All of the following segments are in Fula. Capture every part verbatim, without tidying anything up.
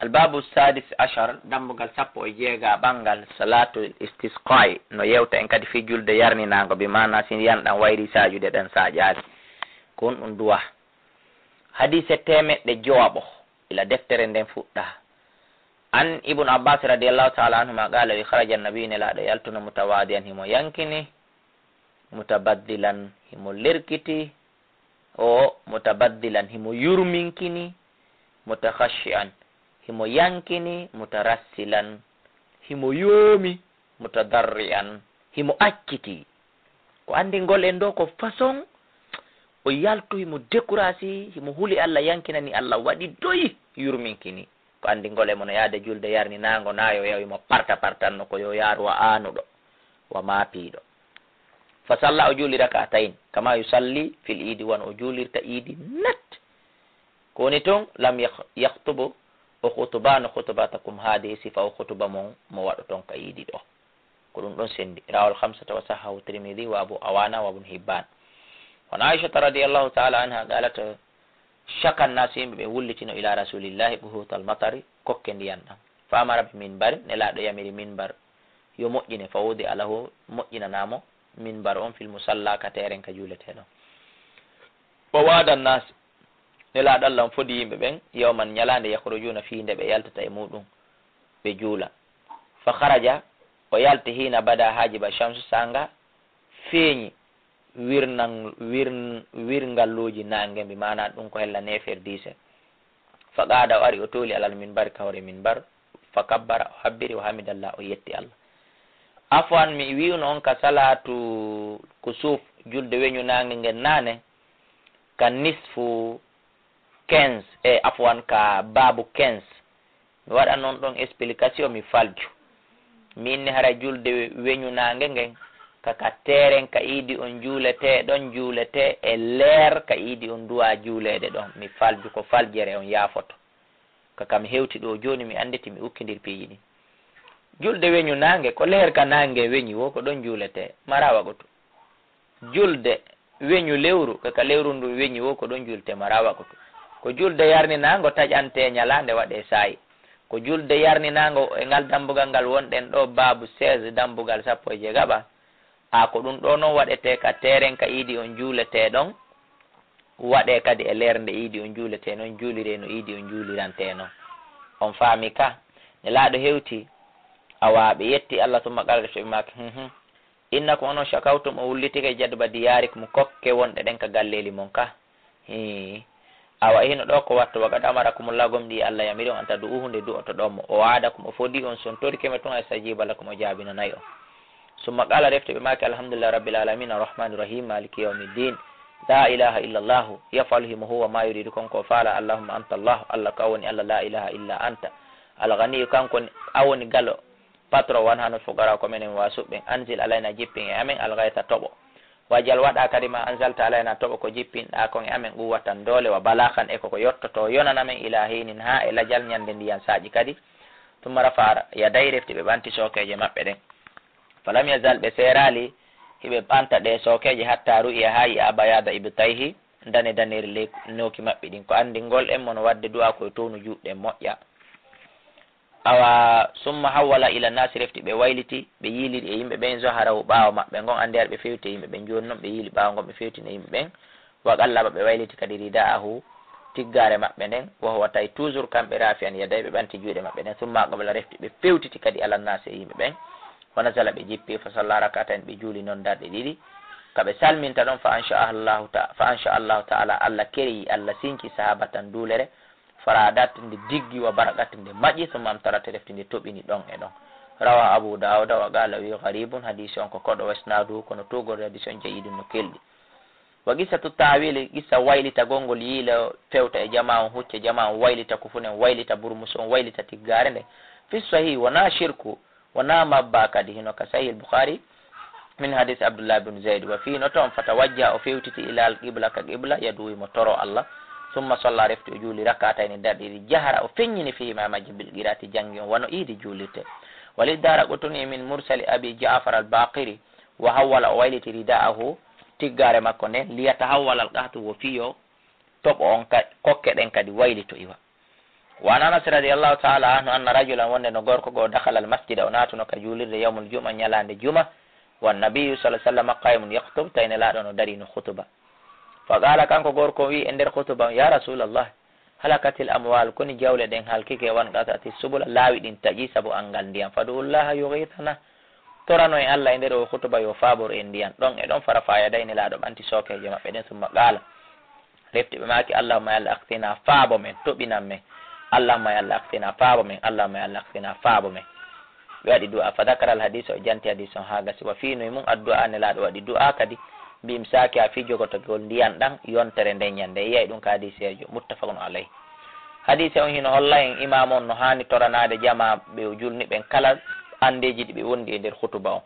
Albabu sadis ashar, dambugal sappo e jeegaɓal ngal, salatul istisqa'i, no yewta en kadi fii julde yarninaango, bi maana si ndiyan ɗan wayri saajude ɗan saajaali. Ko honɗun du'a? Hadiise teemeɗɗe jowaɓo, ila deftere nden fuɗɗa. An Ibnu Abbas radiyallahu ta'ala anhuma qala, wi, kharaja annabi, Nelaaɗo yaltuno, mutawadi'an, himo yankini, mutabaddilan, himo lerkiti, o mutabaddilan, himo yurminkini, mutakhashi'an, himo yankini, mutarassilan, himo yoomi, mutadarri'an, himo acciti. Ko anndingol en ɗoo ko façon o yaltu, himo dekurasi, himo huli Allah, yankinani Allah, waɗi doyi, yurminkini. Ko anndingol e mo no yaade julde yarninaango, na yo yaw himo parta partanno ko yo yaaru wa aanuɗo, wa maapiiɗo. Fa salla, o juuli rak'atayn, kama yusalli fil iidi, wano o juulirta iidi nat. Ko woni ton, lam yakh-, yakhtubu, o khutubaano khutubatakum haadihi, sifa o khutuba mon mo waɗoton ka iidi ɗoo. Ko ɗun ɗon senndi. Rawahul khamsata wa sahhahu Tirmidhi wa Abu Awana wa Ibn Hibban. Wa an Aishata radiyallahu ta'ala anha qalat, shaka an-nasu, yimɓe ɓen wullitino, ila rasulillahi quhutal matari, kokke ndiyan ɗan. Fa amara bi minbarin, Nelaaɗo yamiri minbar yo moƴƴine, fa wudi'a lahu, moƴƴinanaa mo minbar on, fil musalla, ka teeren ka juuletee ɗon. Wa wa'ada an-nas, Nelaaɗo Allah on fodi yimɓe ɓen, yawman, ñalaande, yakhrujuna fii, nde ɓe yaltata e muuɗum, ɓe juula. Fa kharaja, o yalti, hiina bada hajiba shamsu, saanga feeñi wirnan-, wir-, wirngalluuji naange, bi maana ɗun ko hella neefer diise. Fa qaada, o ari, o tooli, alal minbari, ka hoore minbar. Fa kabbara, o habbiri, wa hamidallah, o yetti Allah. Afwan, mi wi'uno on ka salaatu kusuuf, julde weñu naange ngen naane, ka nisfu quinze, e afwan, ka baabu quinze. Mi waɗa non ɗon explication, mi falju. Min ni haray julde we-, weñu naange ngen, ka, ka teeren ka iidi on juuletee ɗon, juuletee e leer ka iidi on duwaa juuleede ɗon. Mi falju ko faljere, on yaafoto. Ka, ka mi hewti ɗoo jooni, mi annditi, mi ukkindir piiji ɗin. Julde weñu naange, ko leer ka naange weñi woo, ko ɗon juuletee, maraa waqutu. Julde weñu lewru, ka, ka lewru ndun weñi woo, ko ɗon juuletee, maraa waqutu. Ko julde yarninaango taƴantee ñalaande, waɗee saa'i. Ko julde yarninaango e ngal dambugal ngal wonɗen ɗoo, baabu seize, dambugal sappo e jeegaɓal. A, ko ɗun ɗoo non waɗetee ka teeren ka iidi on juuletee ɗon, waɗee kadi e leer nde iidi on juuletee non, juuliree no iidi on juulirantee non. On faami ka? Nelaaɗo hewti, awa ɓe yetti Allah, summa qaala, ɓe maaki, hum, hum. Innakum, onon, shakawtum, o wullitike, jadba diyaarikum, kokke wonɗe ɗen ka galleeli mon ka. Hii. Awa e hino ɗoo ko wattu, wa qad amarakumullah, gomɗii Allah yamiri on, an tad'uuhu, nde du'otoɗon mo. O wa'adakum, o fodii on, sontori keme tun, an yastajiba lakum, o jaabinanay on. Summa qaala, refti ɓe maaki, alhamdulillahi rabbil alamina, arrahmani rrahim, maliki yawmi ddin. La ilaha illa Allahu, yaf'alu, himo huwa, ma yuridu, kon ko faala. Allahumma anta Allah, Allah ko a woni Allah, la ilaha illa anta. Al ghaniyu, kanko woni, a woni galo, patron, wa nahnu fuqara, ko menen waasuɓe. Anzil alayna, jippin e amen, al ghaytha, toɓo. Waj'al, waɗa kadi, ma anzalta alayna, toɓo ko jippinɗaa kon e amen, quwwatan, doole, wa balaghan, e ko ko yottoto, yonan amen, ila hinin, haa e lajal, ñande ndiyan saaƴi kadi. Summa rafa'a yadayhi, refti ɓe ɓanti sookeeje maɓɓe ɗen. Falam yazal, ɓe seeraali hiɓe ɓanta ɗee sookeeje, hatta ru'iya, haa yi'aa, bayaada ibtayhi, dane daneeri ley nooki maɓɓe ɗin. Ko anndingol en mo no waɗde du'aa ko e townu juuɗe ɗen moƴƴa. Awa, summa hawwala ila nnaasi, refti ɓe wayliti, ɓe yiiliri e yimɓe ɓen, zahrahu, ɓaawo maɓɓe ngon, anndi ara ɓe fewti e yimɓe ɓen, jooni non ɓe yiili ɓaawo ngon, ɓe fewtini e yimɓe ɓen. Wa qallaba, ɓe wayliti kadi rida'ahu, tiggaare maɓɓe nden, wa huwa, tawi toujours kamɓe, rafi'an yadayhi, ɓe ɓanti juuɗe maɓɓe ɗen, summa aqbala, refti ɓe fewtiti kadi, ala nnaasi, e yimɓe ɓen, wa nazala, ɓe jippi, fa salla rak'atayn, ɓe juuli non darɗe ɗiɗi, ka ɓe salminta ɗon, fa ansha Allahu ta-, fa ansha Allahu ta'ala, Allah kereyi, Allah sinci, sahabatan, duulere, faradat, nde diggi, wa baraqat, nde maƴi, summa amtarat, refti nde toɓini ɗon e ɗon. Rawahu Abu Dawuda, wa qala, wi, gharibun, hadiisi on ko koɗo, wa isnaduhu, kono tuugorɗe hadiisi on jayyidun, no kelɗi. Wa qissatu tahwili, qissa waylitagol ngol, yiila fewta e jamaa on, hucca jamaa on, waylita kufunen, waylita burmusu on, waylita tiggaare nden. Fi sahih, wonaa shirku, wonaa mabba kadi, hino ka Sahih al-Bukhari, min hadith Abdullah bin Zayd. Wa fii, no ton, fatawajjaha, o fewtiti, ila al-qibla, ka qibla, yad'u, himo toro Allah. Summa salla, refti o juuli, rak'atayni, darɗe ɗiɗi, jahara, o feññini, fihima, majje, bil qira'ati, janngi on, wano iidi juulirte. Wa li Daraqutni min mursali Abi Ja'far al-Baqiri, wa hawwala, o wayliti, rida'ahu, tiggaare makko nden, liyatahawwala al-qahtu, wo fii yo toɓo on ka-, kokke ɗen kadi waylito iwa. Wa an Anas radiyallahu ta'ala anhu anna rajulan, wonde no gorko goo, dakhala al masjida, o naatuno ka juulirde yawmul juma, ñalaande juma, wa nabiyyu sallallahu alayhi wa sallam qa'imun yakhutub, tawi Nelaaɗo no dari no khutuba. Fa qala, kanko gorko on wi'i e nder khutuba on, "Ya Rasulallah, halakatil amwal, koni jawle ɗen halkike, wan qata'ati subula, laawi ɗin taƴi sabu anngal ndiyan. Fad'ullaha yughithana." Torano en Allah e nder o khutuba yo faabor en ndiyan. Ɗon e ɗon fara fayada e Nelaaɗo ɓanti sookeeje maɓɓe ɗen, summa qala. Refti ɓe maaki, "Allahumma, ya Allah, aghithna, faabo men, toɓinan men. Allahumma, ya Allah, aghithna, faabo men. Allahumma, ya Allah, aghithna, faabo men." Ɓe waɗi du'a. Fa dhakara al hadith, o janti hadith on haa gasi. Wa fii noy mun addu'a, Nelaaɗo waɗi du'a kadi. Bi imsakiha, fii jogotogol ndiyan ɗan yontere nden ñande. Yi'ay ɗum ka hadiseejo. Muttafaqun alayh. Hadise on hino holla en imaamu on no haani toranaade jamaa ɓe o julni ɓen kala andeeji ɗi ɓe wondi e nder khutuba on.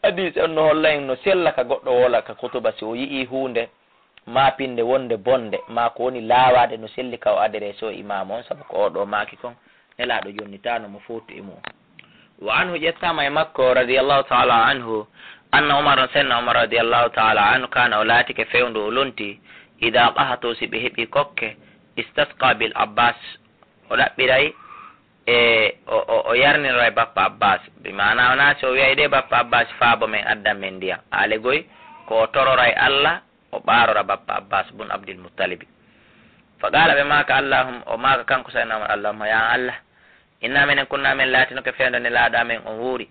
Hadiise on no holla en no sella ka goɗɗo woola ka khutuba si o yi'ii huunde maapinde wonde bonde, maa ko woni laawaade no selli ka o adresse o imaamu on, sabu ko oo ɗoo maaki kon, Nelaaɗo jonnitaano mo fowtu e mu'un. Wa anhu, ƴettaama e makko, radiyallahu ta'ala anhu, anna Umar, Seydina Umar radiyallahu ta'ala anhu, kaana, o laatike fewndo, o lonti, idaa qahatu, si ɓe heɓii kokke, istasqa bil Abbas, o ɗaɓɓiray e o, o, o yarninoray bappa Abbas. Bi maana wonaa si o wi'ay de, "Bappa Abbas, faabo men, addan men ndiyan." Aale goy, ko o tororay Allah, o ɓaarora bappa Abbas bun Abdul Muttalibi. Fa qala, ɓe maaka, Allahum-, o maaka kanko Seydina Umar, "Allahumma, ya Allah, inna menen kunna men laatinoke fewndo Nelaaɗo amen on wuuri.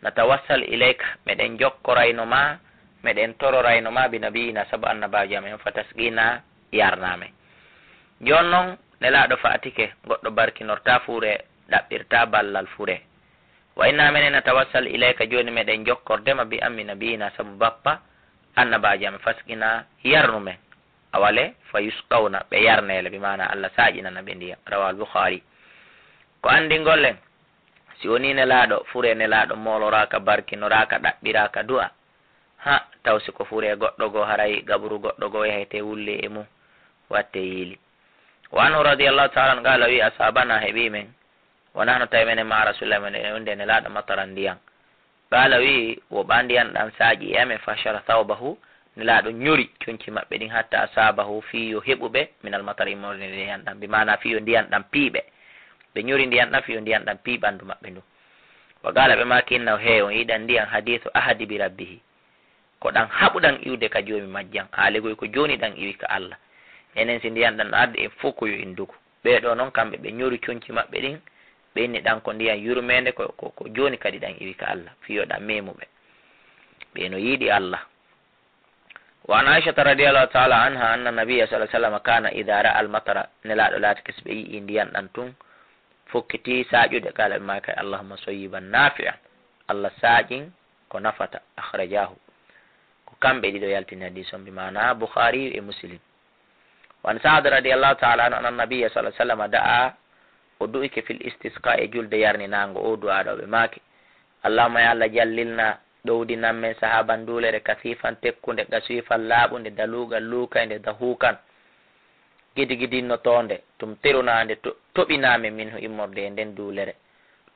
Natawassal ilayka, meɗen jokkorayno ma, meɗen tororayno ma bi nabiyina, sabu annabaajo amen, fa tasqina, yarna men." Jooni non, Nelaaɗo faatike, goɗɗo barkinortaa fure, ɗaɓɓirtaa ballal fure. Wa inna menen natawassal ilayka, jooni meɗen jokkorde ma bi ammi nabiyina, sabu bappa annabaajo amen, fasqina, yarnu men. Awale, fa yusqawna, ɓe yarneele, bi maana Allah saaƴinana ɓe ndiyan. Rawahul Bukhari. Ko anndingol en, si wonii Nelaaɗo, fure Nelaaɗo mooloraaka, barkinoraaka, ɗaɓɓiraaka du'a, ha, taw si ko fure goɗɗo goo, haray gaburu goɗɗo goo yahete wulle e mum, watte yiili. Wa anhu radiyallahu ta'ala anhu qala, wi, asabana, heɓi men, wa nahnu, tawi menen, ma Rasulillah, men e wonde Nelaaɗo, mataran, ndiyan. Qala, wi, wo ɓaa ndiyan ɗan saaƴi e amen, fa ashara thawbahu, Nelaaɗo ñori conci maɓɓe ɗin, hatta asabahu, fii yo heɓu ɓe, minal matari, immorde ndiyan ɗan, bi maana fii yo ndiyan ɗan pii ɓe. Ɓe ñori ndiyan ɗan fii yo ndiyan ɗan pii ɓandu maɓɓe ndun. Wa qala, ɓe maaki, innahu, he on yiɗan ndiyan, hadithu ahadi bi rabbihi, ko ɗan haɓuɗan iwde ka Joomi majjan, aale goy ko jooni ɗan iwi ka Allah. Enen si ndiyan ɗan no arde, en fow ko yo en ndugu. Ɓee ɗoo non, kamɓe ɓe ñori conci maɓɓe ɗin, ɓe inni ɗan ko ndiyan yurmeende, ko, ko, ko jooni kadi ɗan iwi ka Allah, fii yo ɗan meemu ɓe. Ɓee no yiɗi Allah. Wa an Aishata radiyallahu ta'ala anha anna nabiyya sallallahu alayhi wa sallam kana idha ra'a al-matara, Nelaaɗo laatike si ɓe yi'ii ndiyan ɗan tun fokkitii saaƴude, qala, ɓe maaki, Allahumma sayyiban nafi'an, Allah saaƴin ko nafata. Akhrajahu. Ko kamɓe ɗiɗo yaltini hadiis on, bi maana Bukhari e Muslim. Wa an Sa'd radiyallahu ta'ala anhu anna nabiyya sallallahu alayhi wa sallam da'a, o du'ike fil istisqa, e julde yarninaango, o du'aa ɗo, ɓe maaki, Allahumma, ya Allah, jallilna, ɗowdinan men, sahaban, duulere, kasifan, tekkunde, gasifan, laaɓunde, daluugan, luukaynde, dahuukan, gidigidinnotoonde, tumtirunaa nde to-, toɓinaa men minhu, immorde e nden duulere.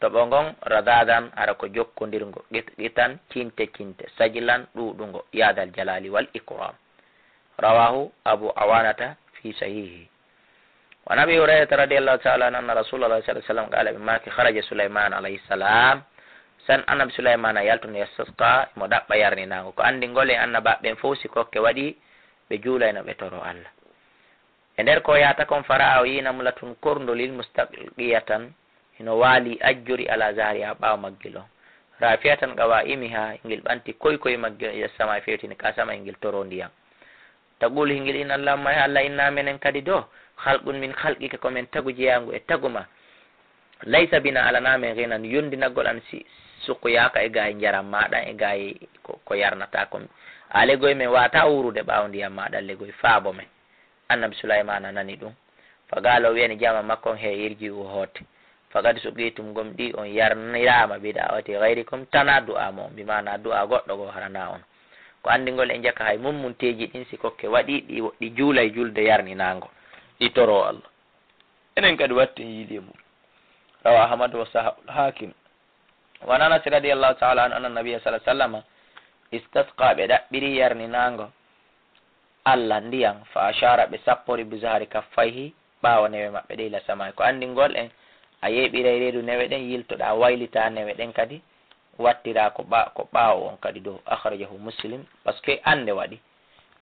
Toɓo ngon, radadan, hara ko jokkondirngo, qitqitan, cinte cinte, sajlan, ɗuuɗungo, ya dhal jalali wal ikram. Rawahu Abu Awanata fi sahihi. Wa an Abi Hurayrata radiyallahu ta'ala anhu anna Rasulullah sallallahu alayhi wa sallam qala, ɓe maaki, kharaja Sulayman alayhi salam, san Annabi Sulaymana yaltuno, yastasqa, mo ɗaɓɓa yarninaango. Ko anndingol en annabaaɓe ɓen fow, si kokke waɗi, ɓe juulayno, ɓe toro Allah. E nder ko yaata kon, fara'a, o yi'i namlatun, korndolil, mustalqiyatan, hino waali, ajjori, ala zahriha, ɓaawo maggil on, rafi'atan qawa'imiha, ngil ɓanti koykoy maggil on, ila sama, fewtini ka sama, ngil toro ndiyan. Taqulu, hingil in, Allahumma, ya Allah, inna menen kadi do, khalqun min khalqika, ko men tagu jeyangu e tagu ma. Laysa bina, alana men, ghinan, yondinagol an, si suqyaka, e gaay njaram ma ɗan, e gaay ko, ko yarnata kon. A legoy men wata wuurude ɓaawo ndiyan ma ɗan, legoy faabo men. Annabi Sulaymana nani ɗum. Fa qala, o wi'ani jama makko on, he, irji'u, hoote. Faqad suqitum, gomɗii on yarniraama, bi da'wati ghayrikum, tanaa du'aa mo'on, bi maana du'aa goɗɗo goo harana on. Ko anndingol en jaka hay mummunteeji ɗin, si kokke waɗi, ɗi, ɗi juulay julde yarninaango, ɗi toro Allah. Enen kadi watten yiili e mum. Rawa Ahmad wa sahahul Hakim. Wa an Anas radiyallahu ta'ala anhu anna nabiyya sallallahu alayhi wa sallam istasqa, ɓe ɗaɓɓiri yarninaango Allah ndiyan, fa ashara, ɓe sappori, bi zahri kaffayhi, ɓaawo newe maɓɓe ɗe ila samaa'i. Ko anndingol en, a yeeɓiray reedu newe ɗen, yiltoɗaa, waylitaa newe ɗen kadi, wattiraa ko ɓa-, ko ɓaawo on kadi dow. Akhrajahu Muslim, parce que annde waɗi.